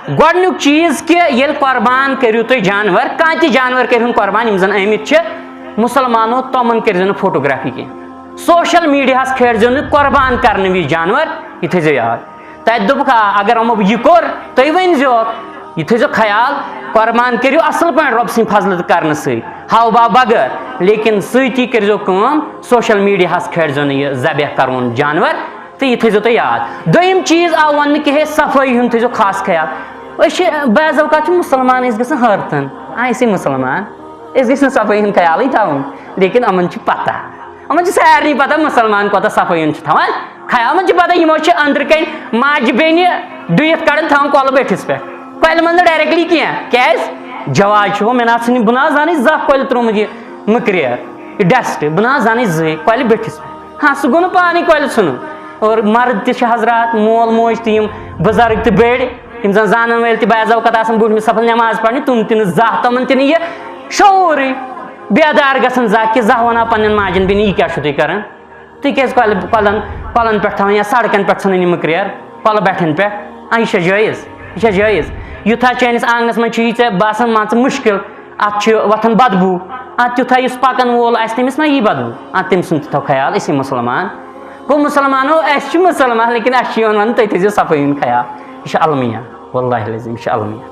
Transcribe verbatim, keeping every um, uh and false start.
گۄڈٕنیُک چیٖز کہِ ییٚلہِ قۄربان کٔرِو تُہۍ جانور، کانٛہہ تہِ جانور کٔرِہُن قۄربان، یِم زَن آمٕتۍ چھِ مُسلمانو، تِمَن کٔرۍزیو نہٕ فوٹوگرافی کینٛہہ، سوشل میٖڈیاہَس کھٲلۍزیو نہٕ قۄربان کرنہٕ وِزِ جانور، یہِ تھٲیزیو یاد۔ تَتہِ دوٚپُکھ، آ، اگر یِمو یہِ کوٚر، تُہۍ ؤنۍزیو، یہِ تھٲیزیو خیال، قۄربان کٔرِو اَصٕل پٲٹھۍ رۄبہٕ سٕنٛدِ فضلہٕ تہٕ کرنہٕ سۭتۍ، ہاو باو بغٲر، لیکن سۭتی کٔرۍزیو کٲم، سوشل میٖڈیاہَس کھٲلۍزیو نہٕ یہِ ذبح کَرون جانور، تہٕ یہِ تھٲیزیو تُہۍ یاد۔ دوٚیِم چیٖز آو وَننہٕ کہِ ہے، صفٲیی ہُنٛد تھٲیزیو خاص خیال۔ أسۍ چھِ بعض اوقات چھِ مُسلمان، أسۍ گژھن حٲرتَن، آ، أسے مُسلمان، أسۍ گژھِ نہٕ صفٲیی ہُنٛد خیالٕے تھاوُن، لیکن یِمَن چھِ پَتہ، یِمَن چھِ سارنٕے پَتہ مُسلمان کوٗتاہ صفٲیی ہُنٛد چھُ تھاوان خیال۔ یِمَن چھِ پَتہ، یِمو چھِ أنٛدرٕ کَنۍ ماجہِ بیٚنہِ ڈُیِتھ کَڑان، تھاوان کۄلہٕ بٔٹھِس پٮ۪ٹھ، کۄلہِ منٛز نہٕ ڈایریکٹلی کینٛہہ۔ کیٛازِ؟ جواز چھُ، مےٚ نہ سا نہٕ، بہٕ نہ حظ زانٕے زانٛہہ کۄلہِ ترٛوومُت یہِ مٔکریر، یہِ ڈسٹ، بہٕ نہ حظ زانٕے زٕے کۄلہِ بٔٹھِس پٮ۪ٹھ۔ ہاں، سُہ گوٚو نہٕ پانٕے کۄلہِ ژھُنُن۔ اور مرد تہِ چھِ حضرات، مول موج تہِ، یِم بُزرگ تہِ بٔڑۍ، یِم زن زانن وٲلۍ تہِ بعض اوقات آسان برونٛٹھمہِ صفس نماز پرنہِ، تِم تہِ نہٕ زانٛہہ، تِمن تہِ نہٕ یہِ شعوٗرٕے، بیدار گژھن زانٛہہ کہِ زانٛہہ ونہٕ ہا پننٮ۪ن ماجن بیٚنہِ، یہِ کیٛاہ چھُو تُہۍ کران؟ تُہۍ کیٛازِ کۄلہِ، کۄلن، کۄلن پٮ۪ٹھ تھاوان یا سڑکن پٮ۪ٹھ ژھٕنان یہِ مٔکریر، کۄلہٕ بٹھٮ۪ن پٮ۪ٹھ؟ آ، یہِ چھا جٲیز؟ یہِ چھا جٲیز؟ یُتھ حظ چٲنِس آنٛگنس منٛز چھُ یہِ ژےٚ باسان، مان ژٕ، مُشکِل، اتھ چھِ وۄتھان بدبوٗ، اتھ تیُتھ ہا یُس پکن وول آسہِ، تٔمِس ما یی بدبوٗ؟ اتھ تٔمۍ سُنٛد تہِ تھاو خیال، أسۍ مُسلمان۔ گوٚو مُسلمانو، اَسہِ چھُ مُسلمان، لیکن اَسہِ چھُ یِوان وننہٕ، تُہۍ تھٲیزیو صفٲیی ہُنٛد خیال۔ یہِ چھِ المیہ، واللہ العظیم، یہِ چھِ المیہ۔